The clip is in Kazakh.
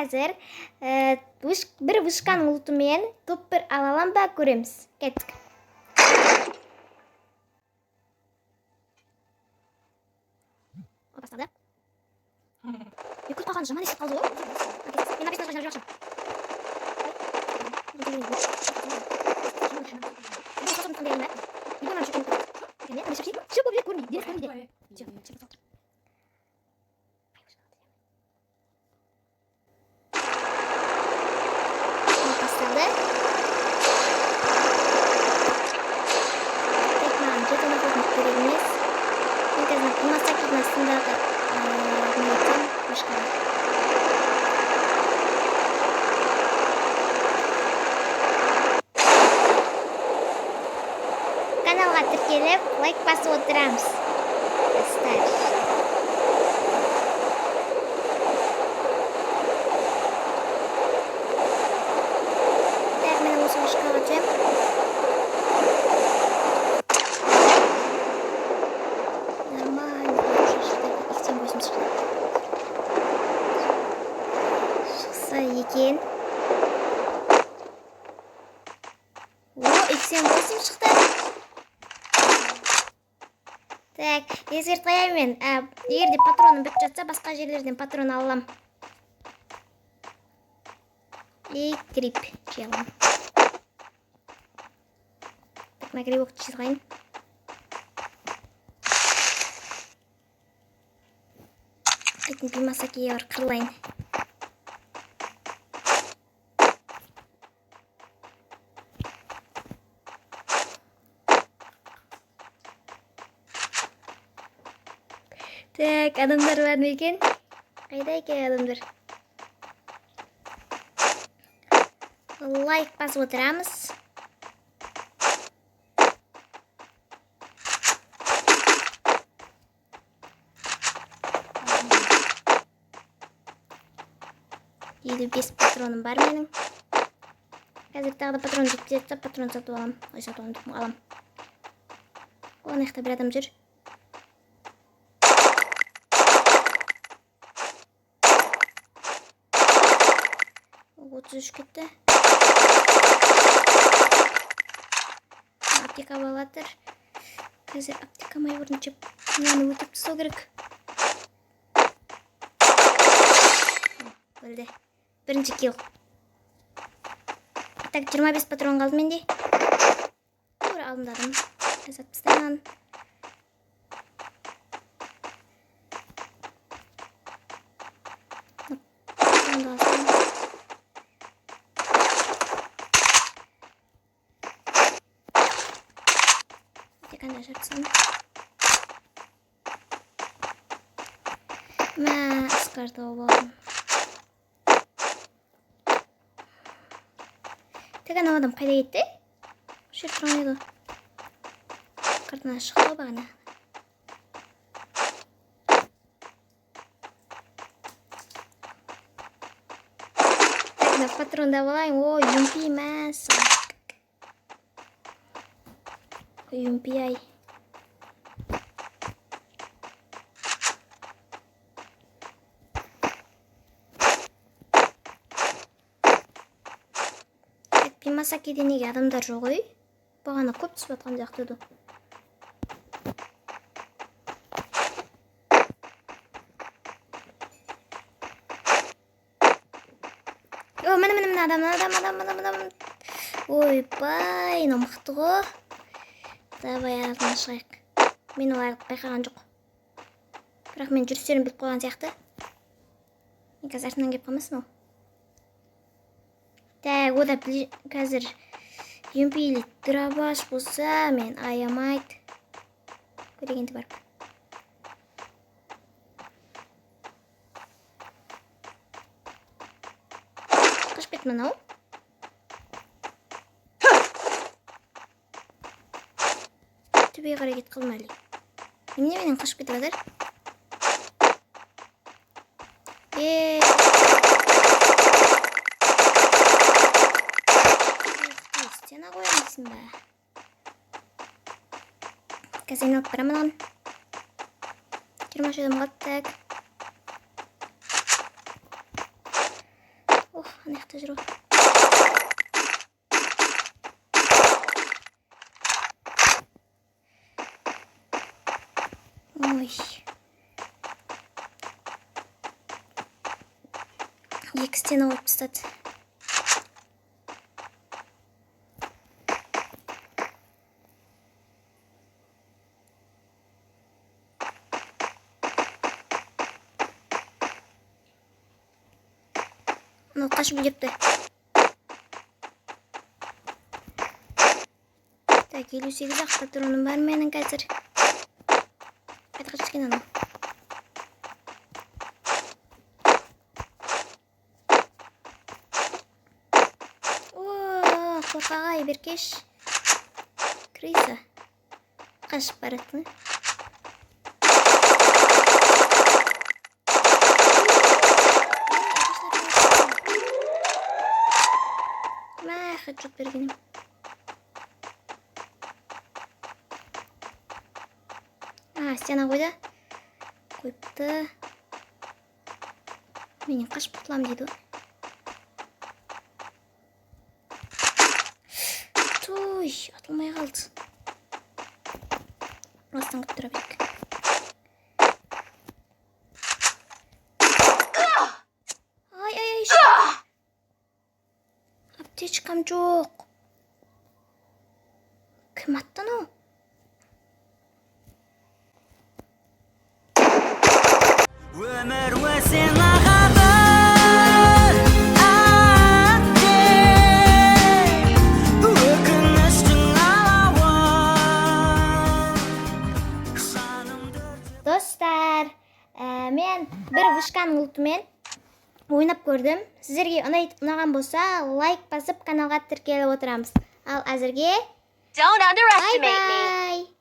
Қазір бір вышканың лутымен топ 1 ала алам ба, көреміз. Кеттік. О, басталды. Екі күн қалған жаман есеп қалды ғой. Мен написано жіберіп Басталды. Так, маған жетон охотник керек емес. Мен қазір Пимасакидің астындағы не етсем, вышкаға. Каналға тіркеліп, лайк басып отырамыз. Достар. Так, мен осы вышкаға түсемін. Нормально, хороший шықты. X8 шықты. Шықса екен. О, X8 шықты. Так, ескертіп қояйын мен. Егер де патроным бітіп жатса, басқа жерлерден патрон ала аламын. И гриб жей аламын. Так, мына грибокты жей салайын. Қайтын Пимасакиге барып қырылайын. Так, адамдар бар ма екен? Қайда екен адамдар? Лайк басып отырамыз. 55 патроным бар менің. Қазір тағы да патрон жетпей жатса, патрон сатып аламын. Ой, сатып аламын деп аламын. О, ана жақта бір адам жүр. 33 кетті. Аптека алып жатыр. Қазір аптека майорын жеп, мынаны өлтіріп тастау керек. Өлді. Бірінші килл. Так, 25 патрон қалды менде. Тура алдымда адам. Қазір атып тастаймын. Патронды алсам. Аптеканы ашып тастадым. Мә, асқар тауып алдым. Так, анау адам қайда кетті? Осы жерде тұрған еді ғой. Картина шықты ғой бағана. Так, мына патронды алып алайын. О, юмпи, мәссаған. Юмпи ай. Так, Пимасакиде неге адамдар жоқ ой? Бағана көп түсіп жатқан сияқты еді. О, міне, міне, міне, адам, адам, адам, адам, адам. Ойбай, мынау мықты ғой. Давай артынан шығайық. Мен оларды байқаған жоқ. Бірақ мен жүрістерін біліп қойған сияқты. Мен қазір артынан келіп қалмасын ол. Так, о да қазір юмпи или дробаш болса, мен аямайды. Көрегенді барып. Қашып кетті мынау. Төбеге қарай кетіп қалды ма әлде? Немене менен қашып кетіп жатыр? Е! Стена қоямын дейсің ба? Қазір айналып барамын оған. 23 адам қалды, так. Ана жақта жүр ғой. Ой, екі стена қойып тастады. Мынау қашып үлгеріпті. Так, 58 ақ патроным бар менің қазір. Қайда қашып кеткен анау? О, қорқақ ай, беркеш. Крыса. Қашып баратын. Мә, хедшот берген ем. А, стена қойды. Қойыпты. Менен қашып құтыламын дейді ғой. Той, атылмай қалды. Астан күтіп тұра берейік. Ай, ай, ай, аптечкам жоқ. Кім атты анау? Өмір өзен ағады әттең, өкініштің алауы жанымды. Достар, мен бір вышканың лутымен ойнап көрдім. Сіздерге ұнаған болса, лайк басып, каналға тіркеліп отырамыз. Ал әзірге Don't бай underestimate me. бай.